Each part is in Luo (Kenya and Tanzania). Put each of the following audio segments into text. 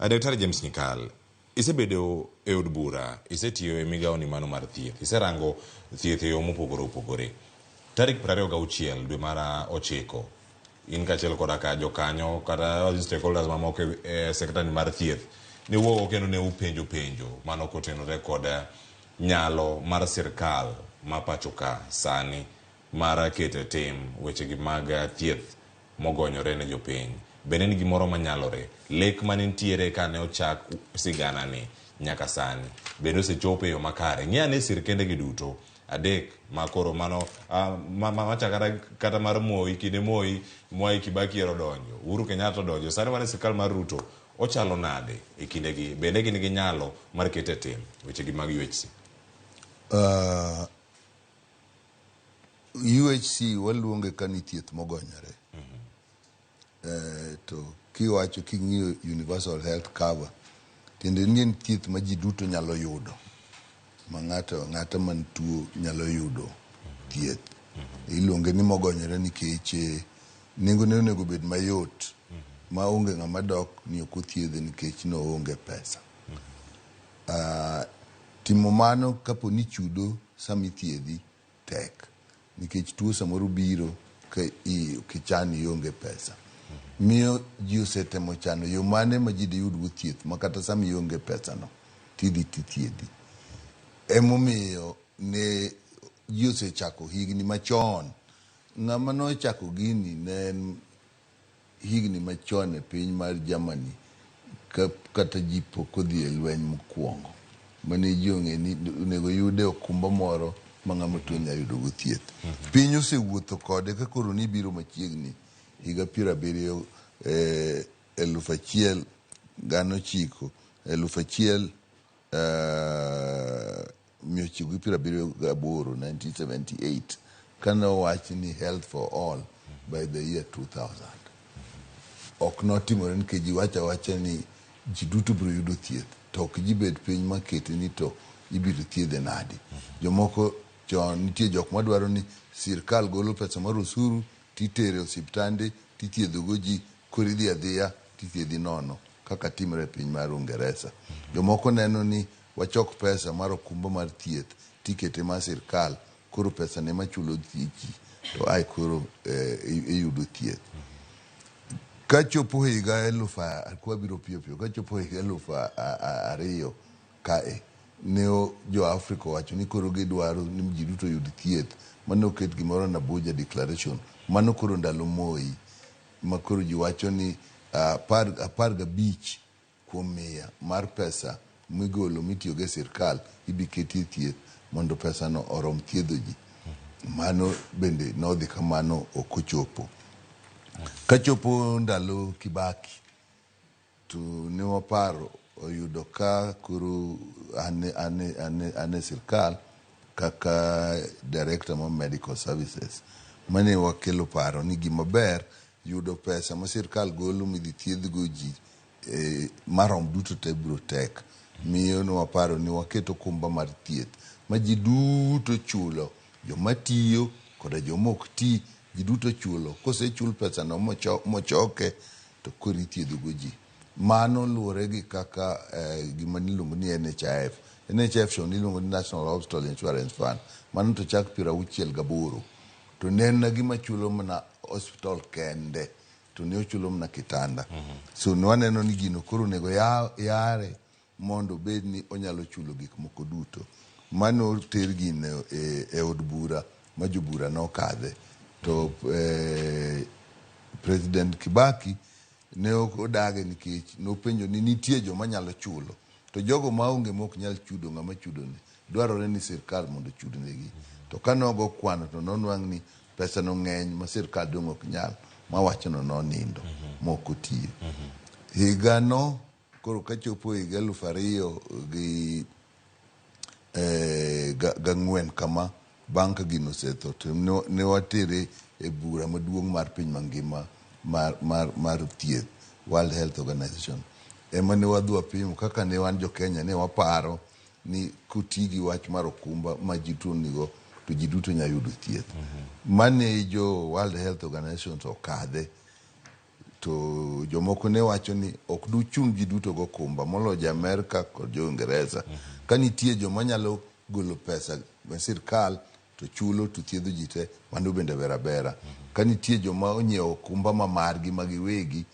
Daktari James Nyikal, isebedo e od bura, isetiyo e migawoni mano mar thieth, iserango thieth e yo mopogore opogore. Tarik 26 dwe mar ochiko, in kaachiel koda ka jokanyo kata stakeholders mamoko e sekta ni mar thieth, ne uwuogo kendo ne upenjo penjo mano kotenore kod nyalo mar sirkal ma pacho ka sani mar keto e tim wechegi mag thieth mogonyore ne jopiny. Bende en gimoro manyalore? Lek mane nitiere kane ochak siganani nyaka sani bende osechopo e yo makare? Ng'i ane sirkendegi duto adek ma koro mano ma kata, kata mar Moi, kinde Moi, Mwai Kibaki ero donjo, Uhuru Kenyatta odonjo, sani wan e sirkal mar Ruto. Ochalo nade e kindegi? Bende gin gi nyalo mar keto e tim wechegi mag UHC? UHC waluonge ka ni thieth mogonyore. To kiwacho king'iyo universal health cover, tiende ni en thieth ma ji duto nyalo yudo, ma ng'ato ang'ata man tuo nyalo yudo thieth. Iluonge ni mogonyore nikech nengone onego bed mayot ma onge ng'ama dok ni ok othiedhe nikech noonge pesa. Timo mano kapo ni chudo sama ithiedhi tek nikech tuo samoro biro ka kichan ionge pesa. Miyo ji osetemo chano yo mane ma ji diyudgo thieth ma kata sama ionge pesa no tidhi tithiedhi. Emomiyo ne ji osechako higni machon. Ng'ama nochako gini ne en higni machon e piny mar Germany kata ji pok odhi e lweny mokwongo. Mane ji ong'e ni onego yude okumba moro ma ng'ama tuo nyalo yudogo thieth. Piny osewuotho kode ka koro nibiro machiegni higa 70 1900 1978 1978 kane owach ni health for all by the year 2000. Ok notimore nikech ji wacho awacha ni ji duto biro yudo thieth to ok ji bed piny makete ni to ibiro thiedhe nade. Jomoko chon nitie jok madwaro ni sirkal golo pesa mar osuru titere osiptande tithiedhogo ji koro idhi adhiya tithiedhi nono kaka timore e piny mar Uingereza. Jomoko neno ni wachok pesa mar okumba mar thieth tikete mar sirkal koro pesa ne machulo ji to ae koro iyudo thieth. Kachopo higa eluf kwabiro piyo piyo kachopo higa 2000 kae ne jo Afrika owacho ni koro gidwaro ni ji duto oyud thieth mane oket gimoro na Abuja Declaration mano koro ndalo Moi ma koro ji wacho ni 15% mar pesa migolo mitiyogo e sirkal ibi ketie thieth mondo pesa no orom thiedho ji. Mano bende nodhi kamano ok ochopo. Kachopo ndalo Kibaki to ne waparo oyudo ka koro an e sirkal kaka director mar medical services mane wakelo paro ni gima ber yudo pesa ma sirkal golo midhi thiedhgo ji marom duto te biro tek. Miyo ne waparo ni waket okumba mar thieth ma ji duto chulo, joma tiyo koda joma ok ti, ji duto chulo. Kosechul pesa no mochoke to koro ithiedhogo ji. Mano luwore gi kaka gima niluongo ni NHIF. NHIF chon niluongo ni National Hospital Insurance Fund. Mano to chak 68. To ne en gima chulo mana hospital kende. To ne ochulo mana kitanda. So ne waneno ni gino koro onego yare mondo obed ni onyalo chulo gik moko duto. Mano oter gino e od bura ma jobura nokadhe. To President Kibaki ne ok odage nikech nopenjo ni nitie joma nyalo chulo. To jogo maonge mok nyal chudo ng'ama chudone. Dwarore ni sirkal mondo ochudnegi. To kane ogo kwano to nonwang' ni pesa no ng'eny ma sirkal dong' ok nyal ma wachno nonindo mok otiyo. Higano koro kachopo higa 2000 gi gang'wen kama bang' ka gino osetho to ne watere e bura maduong' mar piny mangima mar thieth World Health Organization. Ema ne wadhi wapimo kaka ne wan jo Kenya ne waparo ni koti gi wach mar okumba ma ji duto nigo to ji duto nyalo yudo thieth. Mane jo World Health Organization okadhe. To jomoko ne wacho ni ok duchun ji duto gokumba moloyo jo Amerka kod jo Uingereza. Ka nitie joma nyalo golo pesa ne sirkal to chulo to thiedho ji te, mano bende ber abera. Ka nitie joma onyiewo okumba ma margi ma giwegi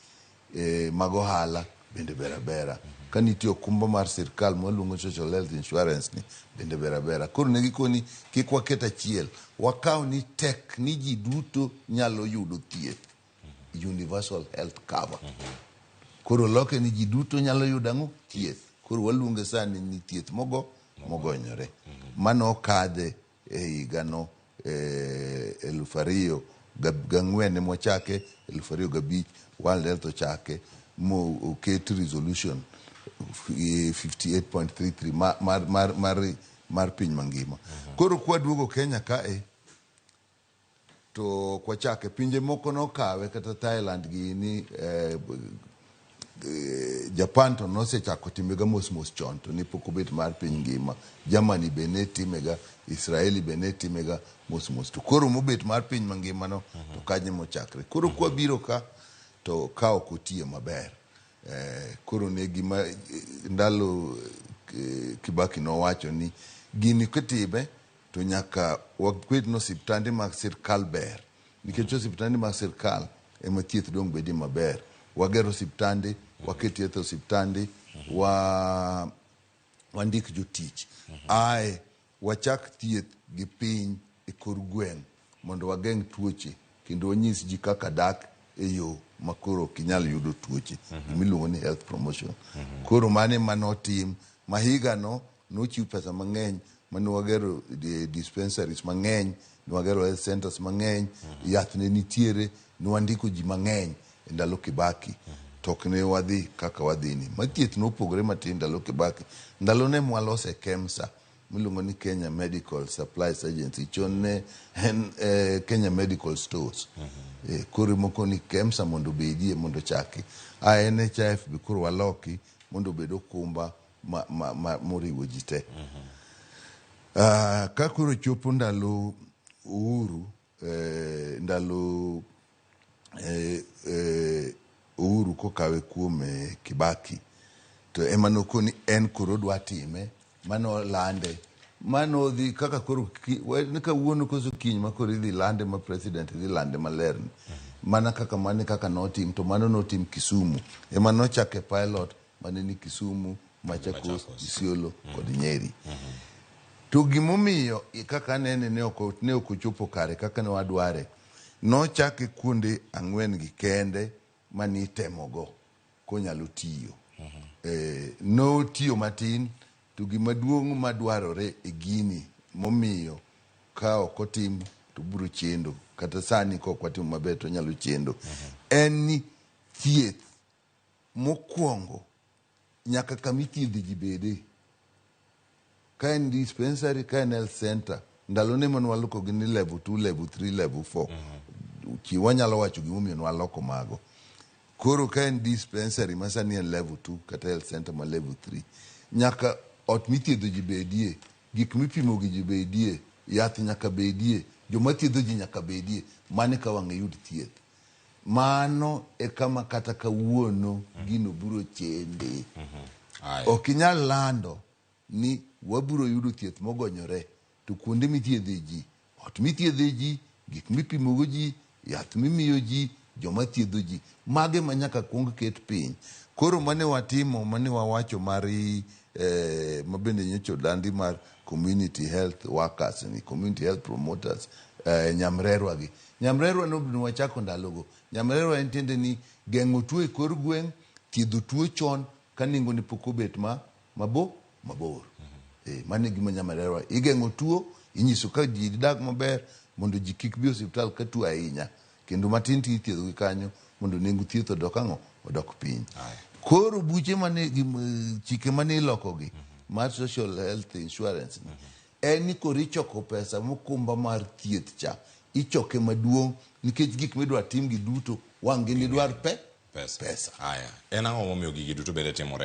eh, mag ohala bende ber abera. Ka nitie okumba mar sirkal mwaluongo social health insurance ni bende ber abera. Koro ne gikoni kik waket achiel, wakaw ni tek ni ji duto nyalo yudo thieth. Universal health cover. Koro loke ni ji duto nyalo yudo ang'o? Thieth. Koro waluonge sani ni thieth mogo mogonyore. Mano okadhe e higano 2004 ema ochake, 2005 World Health ochake moket resolution 58.33 mar piny mangima. Koro kwaduogo Kenya kae to kwachake pinje moko nokawe kata Thailand gini Japan to nosechako timega mos mos chon to ne pok obet mar piny ngima. Germany be ne timega, Israeli be ne timega mos mos. To koro mobet mar piny mangima no to kanyo mochakre. Koro kwabiro ka to ka ok otiyo maber. Koro ne gima ndalo Kibaki nowacho ni gini kitime to nyaka wabed ni osiptande mag sirkal ber nikech osiptande mag sirkal ema thieth dong' bedie maber. Wager osiptande, waket yedhe e osiptande, wa wandik jotich. Ae wachak thieth gi piny e kor gweng' mondo wageng' tuoche kendo wanyis ji kaka dak e yo ma koro ok inyal yudo tuoche gimiluongo ni health promotion. Koro mano ema notim ma higano nochiw pesa mang'eny mane wagero dispensaries mang'eny, ne wagero health centers mang'eny, yath ne nitiere, ne wandiko ji mang'eny e ndalo Kibaki. To ok ne wadhi kaka wadhi ni. Ma thieth nopogore matin ndalo Kibaki. Ndalo ne mwalose KEMSA miluongo ni Kenya Medical Supplies Agency. Chon ne en Kenya Medical Stores. Koro moko ni KEMSA mondo obedie mondo ochaki. A NHIF be koro waloki mondo obed okumba moriwo ji te. Ka koro chopo ndalo Uhuru, ndalo Uhuru kokawe kuom Kibaki, to ema nokoni en koro odwa time, mano lande, mano dhi kaka koro ni kawuono koso kiny ma koro idhi lande ma president dhi lande maler ni. Mana kaka mane kaka notim to mano notim Kisumu. Ema nochake pilot mane ni Kisumu, Machakos, Isiolo kod Nyeri. To gimomiyo kaka anene ne ok ochopo kare kaka ne wadware, nochake kuonde ang'wen gi kende mane itemogo konyalo tiyo. Notiyo matin to gima duong' madwarore e gini momiyo ka ok otim to biro chendo kata sani ka ok watimo maber to onyalo chendo en ni thieth mokwongo nyaka kama ithiedhe ji bede. Ka en dispensary, ka en health center, ndalo ne mane waloko gi ni level 2, level 3, level 4. Chi wanyalo wacho gimomiyo nwaloko mago. Koro ka en dispensary ma sani en level 2 kata health center ma level 3, nyaka ot mithiedho ji bedie, gik mipimo gi ji bedie, yath nyaka bedie, joma thiedho ji nyaka bedie, mano eka wang' iyud thieth. Mano e kama kata kawuono gino biro chende. Ok inyal lando ni wabiro yudo thieth mogonyore to kuonde mithiedhe ji, ot mithiedhe ji, gik mipimogo ji, yath mimiyo ji, joma thiedho ji, mage ma nyaka kuong ket piny. Koro mane watimo, mane wawacho mar mabende nyocha olandi mar community health workers ni community health promoters nyamrerwa gi. Nyamrerwa no wachako ndalogo. Nyamrerwa en tiende ni geng'o tuo e kor gweng', thiedho tuo chon ka nengone pok obet ma mabor. Mano e gima nyamrerwa. Igeng'o tuo, inyiso ka ji dak maber mondo ji kik bi osiptal ka tuo ahinya. Kendo matin to ithiedho gi kanyo mondo nengo thieth odok ang'o? Odok piny. Koro buche mane chike mane iloko gi mar social health insurance ni en ni koro ichoko pesa mokumba mar thieth cha ichoke maduong' nikech gik midwa tim gi duto wang' gin idwar pesa. Pesa. Aya. En ang'o momiyo gigi duto bende timore?